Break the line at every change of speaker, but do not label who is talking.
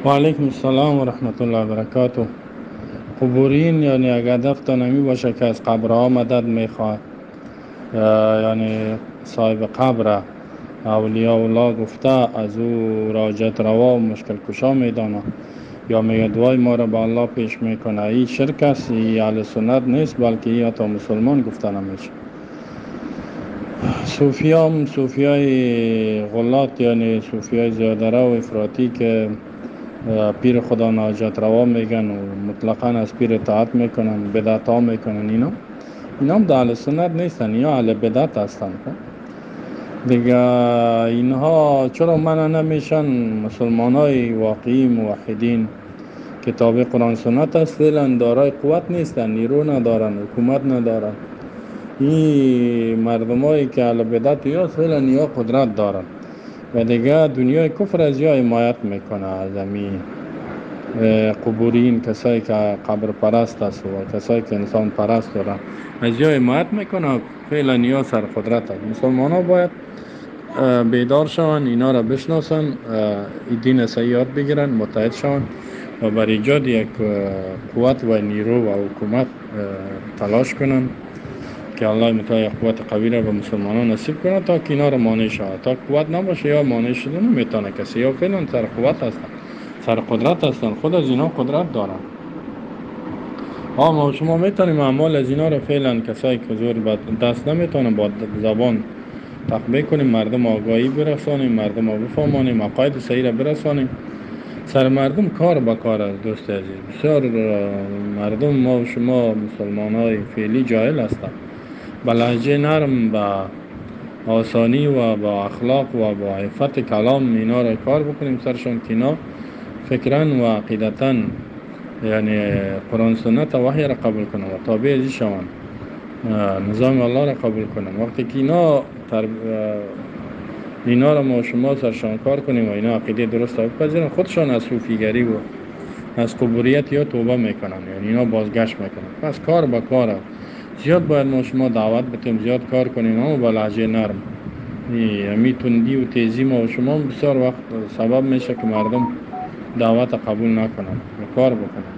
و علیکم السلام و رحمت الله و برکاته. قبورین یعنی اگر هدفتان همی باشه که از قبرها مدد میخواد، یعنی صاحب قبر اولیاء الله گفته از او راجت روا و مشکل کشا میدانه یا میگه دعای ما را به الله پیش میکنه، این شرک است، این اهل سنت نیست، بلکه این حتی مسلمان گفته نمیشه. صوفیام صوفیای غلات یعنی صوفیای زیاده رو و افراطی که پیر خدا ناجت روا میگن و مطلقا از پیر اطاعت میکنن، بدعت ها میکنن، اینا هم در اهل سنت نیستن، اینا اهل بدعت هستن دیگه. اینها چرا منع نمیشن؟ مسلمان های واقعی موحدین که تابع قرآن سنت است فعلا دارای قوت نیستن، نیرو ندارن، حکومت ندارن. این مردمایی که اهل بدعت یا فعلا یا قدرت دارن و دیگه دنیای کفر از یا حمایت میکنه از همین قبورین، کسایی که قبر پرست است و کسایی که انسان پرست دارن از یا حمایت میکنه، فعلا یا سر قدرت است. مسلمان ها باید بیدار شوند، اینا را بشناسن، دین صحیح یاد بگیرن، متحد شوند و بر ایجاد یک قوت و نیرو و حکومت تلاش کنن که الله متعال یک قوت قوی را به مسلمانان نصیب کنه تا که اینا را مانع شود. تا قوت نباشه یا مانع شده نمیتونه کسی، یا فعلا سر قوت هستن، سر قدرت هستن، خود از اینا قدرت دارن. ما شما میتونیم اعمال از اینا را فعلا کسایی که زور دست نمیتونن با زبان تقبیح کنیم، مردم آگاهی برسانیم، مردم بفهمانیم، عقاید صحیح را برسانیم. سر مردم کار با کار است دوست عزیز. بسیار مردم ما و شما مسلمان های فعلی جاهل هستند، با لهجه نرم، با آسانی و با اخلاق و با عفت کلام اینا را کار بکنیم سرشان که اینا فکرا و عقیدتا یعنی قرآن سنت و وحی را قبول کنن و تابع ازی شوند، نظام الله را قبول کنن. وقتی که اینا را ما شما سرشان کار کنیم و اینا عقیده درست را بپذیرن، خودشان از صوفیگری و از قبوریت یا توبه میکنن، یعنی اینا بازگشت میکنن. پس کار با کار است. زیاد باید ما شما دعوت بتیم، زیاد کار کنیم، اما با لهجه نرم. همی تندی و تیزی ما و شما بسیار وقت سبب میشه که مردم دعوت قبول نکنن و کار بکنن.